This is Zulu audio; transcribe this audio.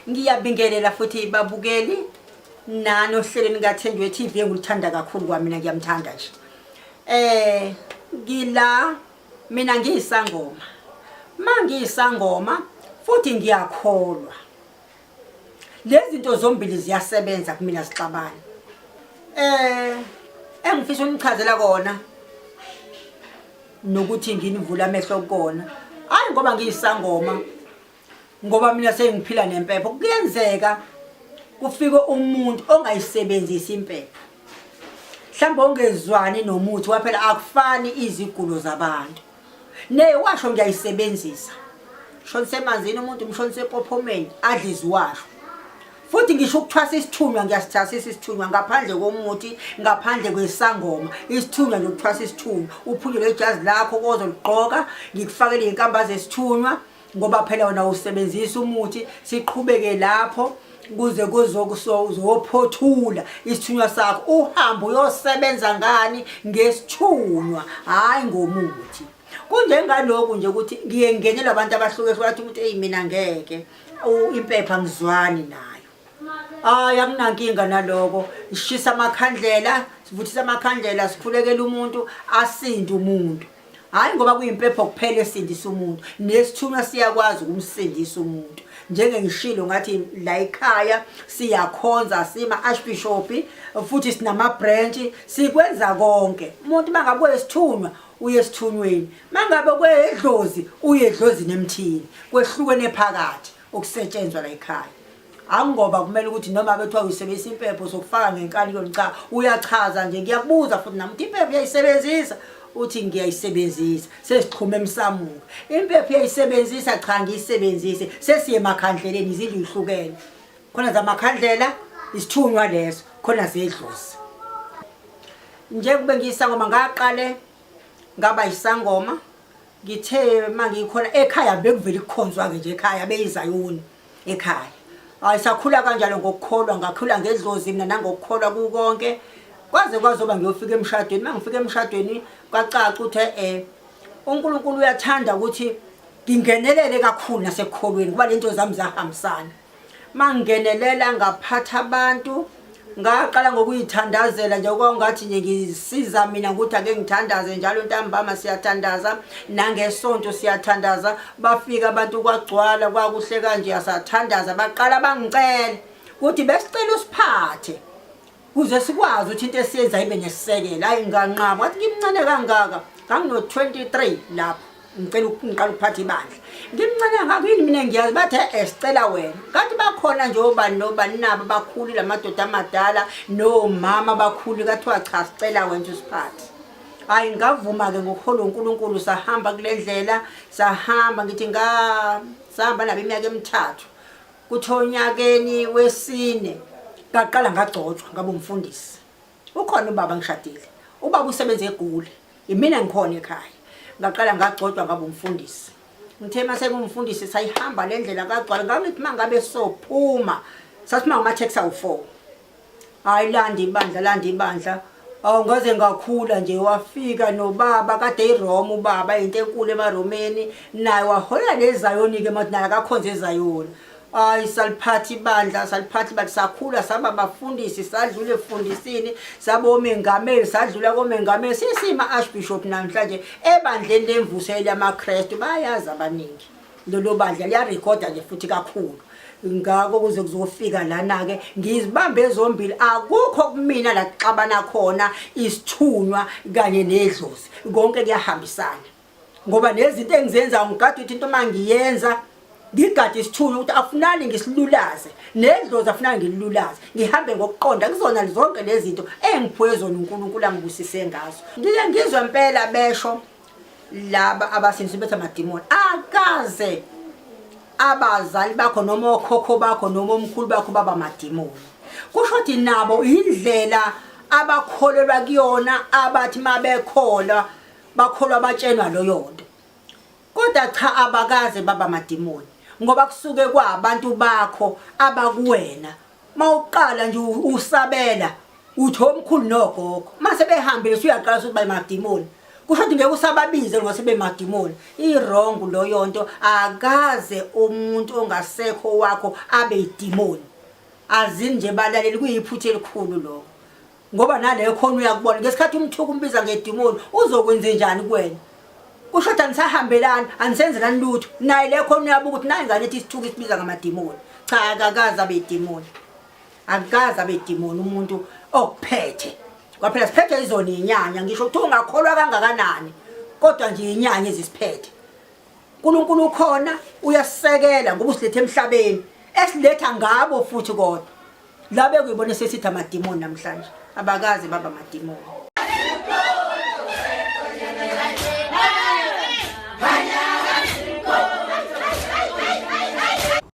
Ngiyabingelela futhi babukeli nani ohlelweni kaThenjiwe TV enguluthanda kakhulu kwamina ngiyamthanda nje. Eh ngila mina ngiyisangoma. Mangiyisangoma futhi ngiyakholwa. Lezi zinto zombili ziyasebenza kumina sixabana. Eh engifisa unichazela kona nokuthi nginivula amehlo kona. Hayi ngoba ngiyisangoma ngoba mina sengiphila nempepho kuyenzeka kufike umuntu ongayisebenzisi impepho mhlawumbe ongezwani nomuthi waphela akufani izigulo zabantu newasho ngiyayisebenzisa shonise emanzini umuntu umshonise epophomeni adle iziwasho futhi ngisho ukuthwasa isithunywa ngiyasithasisa isithunywa ngaphandle komuthi ngaphandle kwesangoma isithunywa nje ukuthwasa isithunywa uphunyelwe ijazi lakho kozoligqoka ngikufakele iy'nkamba zesithunywa ngoba phela wena usebenzisa umuthi siqhubeke lapho kuze kuzophothula isithunywa sakho uhambe uyosebenza ngani ngesithunywa hhayi ngomuthi kunjengalokhu nje ukuthi ngiye ngingenelwa abantu abahlukehlukene athi umuntu eyi mina ngeke impepha ngizwani nayo hayi akunankinga naloko sishisa amakhandlela sivuthisa amakhandlela sikhulekela umuntu asinde umuntu Hhayi ngoba kuyimpepho kuphela esindisa umuntu, nesithunywa siyakwazi ukumsindisa umuntu. Njengengishilo ngathi la ekhaya siyakhonza sima archbishop futhi sinama branch sikwenza konke. Umuntu mangabe wesithunywa uye esithunyweni, mangabe kwedlozi uye edlozini emthini. Kwehlukene phakathi okusetshenzwa la ekhaya. Angoba kumele ukuthi noma bethiwa uyisebenzisa impepho sokufaka ngenkani kuyona cha uyachaza nje ngiyakubuza futhi nami ukuthi impepho uyayisebenzisa uthi ngiyayisebenzisa sesixhuma emsamuka impepho uyayisebenzisa cha ngiyisebenzise sesiye emakhandleleni izindlu ihlukene khona zamakhandlela isithunywa leso khona zedlozi nje kube ngiyisangoma ngaqale ngaba isangoma ngithe mangikhona ekhaya bekuvele kukhonzwa ke nje ekhaya beyizayoni ekhaya hayi sakhula kanjalo ngokukholwa ngakhula ngedlozi mina nangokukholwa kukonke kwaze kwazoba ngiyofika emshadweni uma ngifika emshadweni kwacaca ukuthi eh uNkulunkulu uyathanda ukuthi ngingenelele kakhulu nasekukholweni kuba lento zami zahambisana mangingenelela ngaphatha abantu ngaqala ngokuyithandazela nje kwakungathi nje ngisiza mina ukuthi ake ngithandaze njalo ntambama siyathandaza nangesonto siyathandaza bafika abantu kwagcwala kwakuhle kanje asathandaza baqala bangicela ukuthi besicela usiphathe kuze sikwazi ukuthi into esiyenza ibe nesisekelo hayi nganqaba wathi ngimncane kangaka ngangino-23 lapho ngicela ngiqala ukuphatha ibandla ngimncane kangaka yini mina ngiyazi bathi e sicela wena kanti bakhona nje obani nobani nabo bakhulu la madoda amadala nomama bakhulu kathiwa cha sicela wena usiphathe hayi ngavuma-ke ngokuhola uNkulunkulu sahamba kule ndlela sahamba ngithi nga sahamba nabo iminyaka emithathu Kuthi onyakeni wesine ngaqala ngagcotshwa ngaba umfundisi. Ukhona ubaba ngishadile. Ubaba usebenza eGoli. Imina ngikhona ekhaya. Ngaqala ngagcotshwa ngaba umfundisi. Ngithe mase ngumfundisi sayihamba le ndlela kagcwala ngangithi mangabe sophuma sasima ngama-taxi awu-four. Hayi landa ibandla landa ibandla. Awu ngaze ngakhula nje wafika nobaba kade iRoma ubaba into enkulu emaRomeni naye waholela lezayoni ke manje naye akakhonze ezayoni. Hayi saliphatha ibandla saliphatha ibandla sakhula saba bafundisi sadlula efundisini saba omengameli sadlula komengameli sesima archbishop namhlanje ebandleni lemvuselo yamaKristu bayazi abaningi. Lelo bandla liyarekhoda nje futhi kakhulu ngakho kuze kuzofika lana-ke ngizibambe zombili akukho kumina la kuxabana khona isithunywa kanye nedlozi konke kuyahambisana ngoba nezinto engizenzayo ngigade ukuthi into uma ngiyenza ngigade isithunywa ukuthi afunani ngisilulaze nedlozi afunani ngilulaze ngihambe ngokuqonda kuzona zonke lezi zinto engiphiwe zona uNkulunkulu angibusise ngazo ngike ngizwe impela besho laba abasindiswe bethi amadimoni akaze abazali bakho noma okhokho bakho noma omkhulu bakho baba amadimoni kusho ukuthi nabo indlela abakholelwa kuyona abathi mabekholwa bakholwa batshenwa loyo nto kodwa cha abakaze baba amadimoni ngoba kusuke kwabantu bakho abakuwena mawuqala nje usabela uthi omkhulu nogogo mase behambile usuyaqala ukuthi bayimadimoni Kusho ukuthi ngeke usababize ngoba sebemadimoni. I-wrong loyo nto, akaze umuntu ongasekho wakho abe yidimoni. Azini nje balaleli kuyiphutha elikhulu lokho. Ngoba naleyo khona uyakubona ngesikhathi umthuka umbiza ngedimoni uzokwenze njani kuwena? Kusho ukuthi anisahambelani, anisenzelani lutho. Naye le khona uyabuka ukuthi nayi ingane ethi isithuka isibiza ngamadimoni. Cha akakaze abe yidimoni. Akaze abe yidimoni umuntu okuphethe. Kwaphela siphethe izona inyanya ngisho ukuthi ungakholwa kangakanani kodwa nje inyanya ezisiphethe. uNkulunkulu ukhona uyasisekela ngoba usilethe emhlabeni esiletha ngabo futhi kodwa la bekuyibona sesithi amadimoni namhlanje abakaze baba amadimoni.